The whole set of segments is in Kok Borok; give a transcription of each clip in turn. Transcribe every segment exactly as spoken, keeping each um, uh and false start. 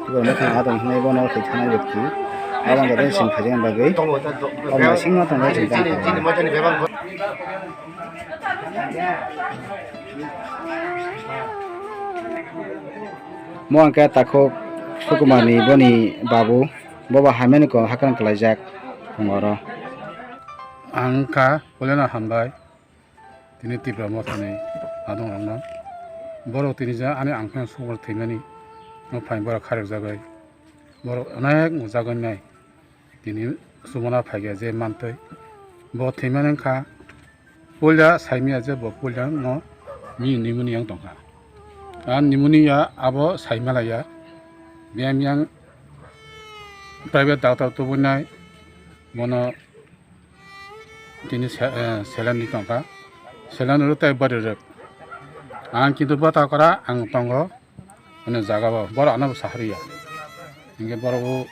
Borok no thang adong hinwi bono thwi thanai bekti. Abang jadon sing khaijak bagwi. Omo sing no tongo sing tang. Mo angkhe takhuk Sukumarni boni babu, boba hamyani kok hakrang kwlaijak tongo oro. Ang wngkha Poilano hambai tini Tipra Mothani adongrokno. Borok tini je ani ang phano Sukumar thwimani no phaini borok kharokjagwi. Borok onek nukjagwi nai. Tini chubana phaikha je mantwi. Bo thwimani wngkha puila saimanya je bo puila no mi pneumonia wng tongkha. A pneumonia abo saimalaiya. Biyang biyang private doctor tubunai bono tini se-, eh, saline ni tongkha. Saline rw tei bari rw. Ang kintu bota kora ang tongo. Hwnwi jaga bo borok ano bo sahariya. Hinkhe borok o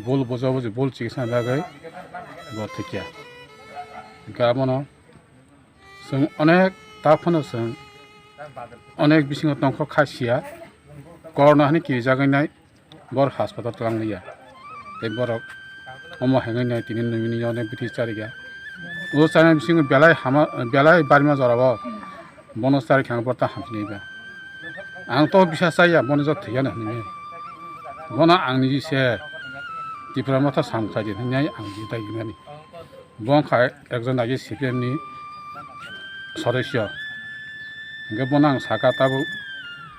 bul bujo buji bul chikisa bagwi bo thwikya. Hinkhe abono chwng onek ta phano chwng onek bisingo tongkho kha siya. Korno hwnwi kirijagwi nai borok haspatal twlangliya. Tei borok omo hwnwi nai tini nini yone biti charikha. O chana bisingo belai hama, belai barima jorao bono charikha ang borta hamsinai ba. Ang to bisa chaya bono jo thwiya na hwnwi. Bono ang niji se Tipra Motha samkha di hwnwi ang jitai gimani. Bo wngkha ekjon agi C P M ni sodosyo. Hinkhe bono ang saka tabuk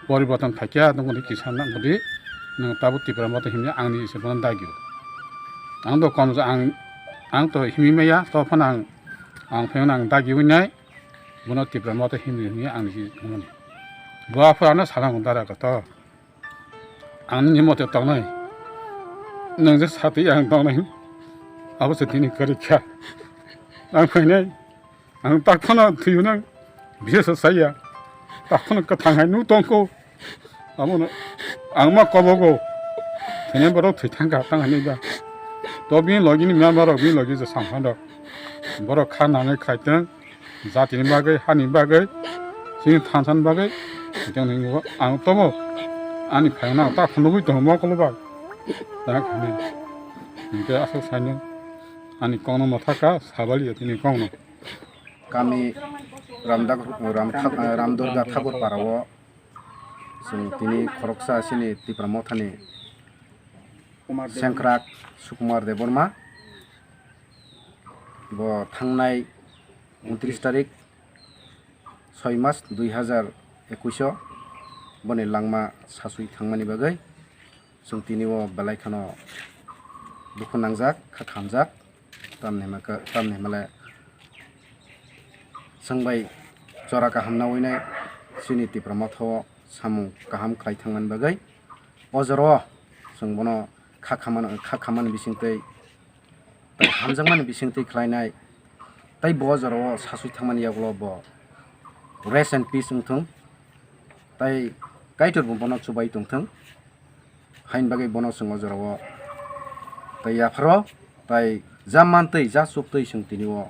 poriborton khaikha, nukmani kisa nangmani, nwng tabuk Tipra Motha himya ang niji se bono dagio. Ang do kom ang, ang to himwi maya, to phano ang, ang pheno ang dagiwi nai, bono Tipra Motha himwi himwi ang niji nukmani. Bo aphuru ano salang dara kotor. Ang nini mote tongnai. Nwng je satwi ang tongnai. Abo se tini kwrwi kha. Ang phainai. Ang tak phano thwiyo nang. Bisa saya. Tak phano kwthang hai nu tongko. Abono ang ma kobogo. Thwinai borok thwi thangkha tang hai ba. To bini logi ni mya borok bini logi je samphang rok. Borok kha nangai khai tong. Jatini bagwi, hani bagwi, chini thansani bagwi, tei nini bo ang tomo ani phaino ang ta phunugwi tongo mokolo bai. Ta khani. Hinkhe aswk saino ani kokno mwthaka sabaliya tini kokno. Kami Ramdak-, Ram Thak-, Ramdurga Thakur Parao chwng tini khoroksa chini Tipra Mothani Sengkrak Sukumar Debbarma. Bo thangnai untris tarik soi mas dui hazar ekuish o boni langma sasui thangmani bagwi chwng tini o belai kheno dukhu nangjak, kha khamjak, tamni hwnba khe, tamni hwnba le chwng bai jora kaham naui nai chini Tipra Motha o samung kaham khlai thangmani bagwi o jora o chwng bono kha khamani, kha khamani bisingtwi tei hamjakmani bisingtwi khlainai, tei bo jorao sasui thangmani yagulo bo rest and peace wngthung, tei Kaitor bo bono chubai tongthung, haini bagwi bono chwng o jorao tei yapharo tei ja mantwi ja chuktwi chwng tini o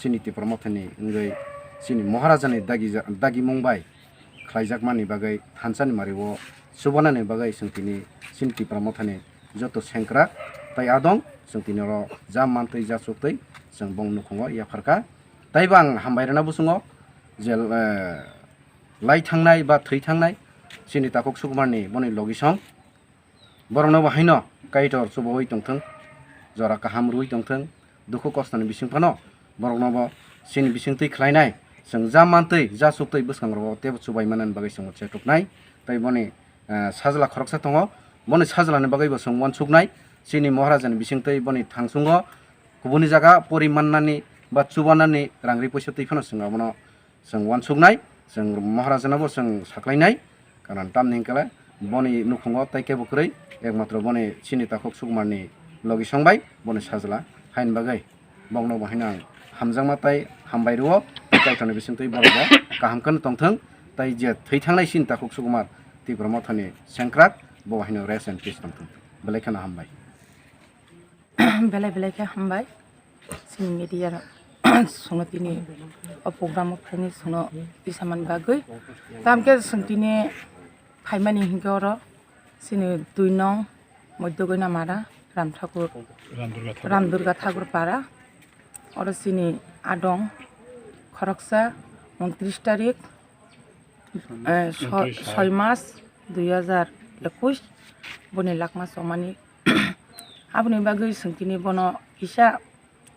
chini Tipra Mothani wngwi chini Maharajani dagi ja-, dagimung bai khlaijakmani bagwi thansani mario chubanani bagwi chwng tini chini Tipra Mothani joto sengkrak tei adong chwng tini oro ja mantwi ja chuktwi chwng bong nukhungo yapharkha. Tei bo ang hambai rwna bwswngo je, eh, lai thangnai ba thwi thangnai chini takhuk Sukumarni boni logisong. Borokno bo haino Kaitor chubaui tongthung, jora kaham rwui tongthung, dukhu kostoni bising phano borokno bo chini bisingtwi khlainai, chwng ja mantwi, ja chuktwi bwskangrogo teibo chubai manani bagwi chwngbo chetuknai. Tei boni, eh, sajla khoroksa tongo, boni sajlani bagwibo chwng uansuknai, chini Maharajani bisingtwi boni thangsungo kubuni jaga pori mannani ba chubanani rang ri poisa twi phano chwng abono chwng uansuknai, chwng Maharajano bo chwng saklainai, karon tamni hwnkhe le boni nukhungo tei kebo kwrwi, ekmatro boni chini takhuk Sukumarni logisong bai boni sajla, haini bagwi bokno bo haino ang hamjakma tei hambai rwo, Kaitorni bisingtwi borok bo kaham kheno tongthung, tei je thwi thangnai chini takhuk Sukumar Tipra Mothani sengkrak bo haino rest and peace tongthung, belai kheno hambai. Belai belai khe hambai. Chini media rok chwngno tini o program o phaini chwngno tisa man bagwi. Tamkhe chwng tini phaimani hinkhe oro Chini dui nong Moidogoi Namara, Ram Thakur, Ram Durga Thakur. Ram Durga Thakur Para. Oro chini adong khoroksa, untris tarik, eh, so-, untris soi. Soi mas dui hajar ekush, boni lakma somani. Aboni bagwi chwng tini bono kisa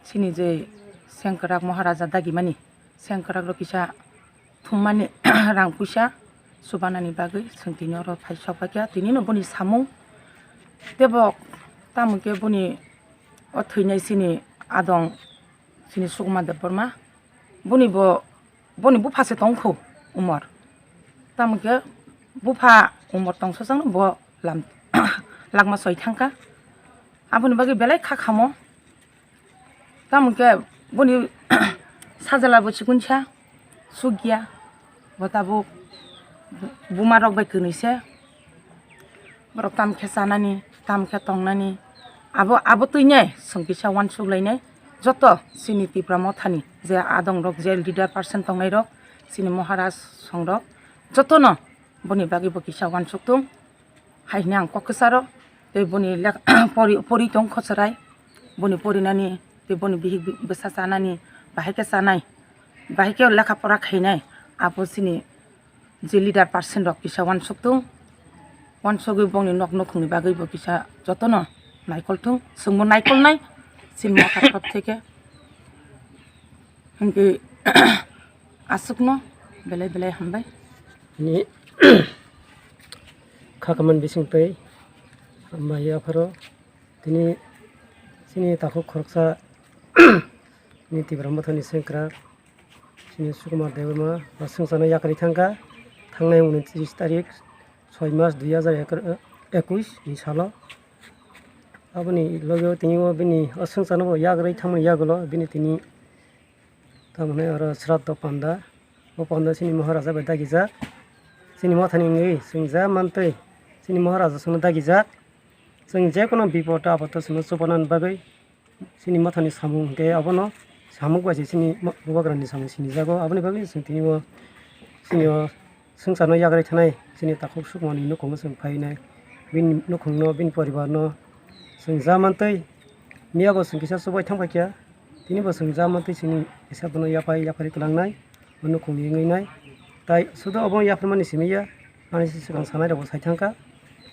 chini je sengkrak Maharaja dagimani, sengkrak rok kisa thumani rang puisa chubanani bagwi chwng tini oro phai sok phaikha, tini no boni samung tebo tamo khe boni o thwinai chini adong chini Sukumar Debbarma, boni bo, boni bupha se tongkho umor, tamo khe bupha umor tong sosang bo lam lakma soi thangkha, aboni bagwi belai kha khamo. Tamo khe boni sajla bo chikunsa sukya, bo tabuk buma rok bai kwnwi se. Borok tam khe chanani, tam khe tongnani, abo, abo twi nai chwng kisa uansuk lainai. Joto chini Tipra Mothani je adong rok, je leader person tongnai rok, chini Maharaj song rok, jotono boni bagwi bo kisa uansuk tung. Hai hwnwi ang kok kwcharo, tei boni lek-, pori, pori tong kho chwrai, boni porinani, tei boni bihik bi-, bwsa chanani, bahai khe chanai, bahai khe lekha pora khainai, abo chini je leader person rok kisa uansuk tung, uansugwi bongni nok nukhungni bagwi bo kisa jotono naikol thung, chwngbo naikolnai, chini Motha torof theke. Hinkhe aswkno belai belai hambai. Ni kha kaman bising twi hambai yapharo tini chini takhuk khoroksa ni Tipra Mothani sengkrak chini Sukumar Debbarma bo swngcharno yakarwi thangkha thangnai untris tarik soi mas dui hajar ekush ni salo. Aboni loge o tini o bini o swngcharno bo yakarwi thangmani yagulo bini tini Tamoni oro sraddho panda, o panda chini Maharaja bai dagijak. Chini Mothani wngwi chwng ja mantwi chini Maharaja chwngno dagijak. Chwng je kono bipod apod o chwngno chubanani bagwi chini Mothani samung hwnkhe abono samung bai se chini Bubagrani samung sinijago. Aboni bagwi chwng tini o chini o swngcharno yakarwi thanai chini takhuk Sukumani nukhungo chwng phainai. Bini nukhungno, bini poribarno chwng ja mantwi miya bo chwng kisa chubai thangpaikha. Tini bo chwng ja mantwi chini kisa bono yaphai yapharwi kwlangnai, bo nukhungni wngwi nai. Tai sudo obo yapharmani simi ya, ani swkang sanai rokbo sai thangkha.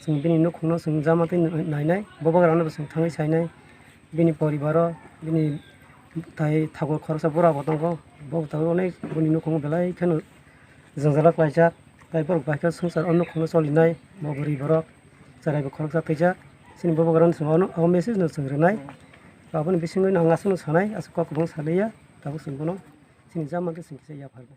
Chwng bini nukhungno chwng ja mantwi nainai, Bubagrano bo chwng thangwi sainai. Bini poribaro, bini tai thakur khoroksa bura bo tongkho, bo tabuk onek bini nukhungo belai kheno jwngjala klaijak, tai borok bai khe swngchar o nukhungo cholinai, bo bwrwi borok cherai bo khoroksa twijak. Chini Bubagrano chwng o message no chwng rwnai, aboni bisingo ang aswkno sanai, aswk kok kwbang saliya, tabuk chwng bono chini ja mankhe chwng kisa yapharnai.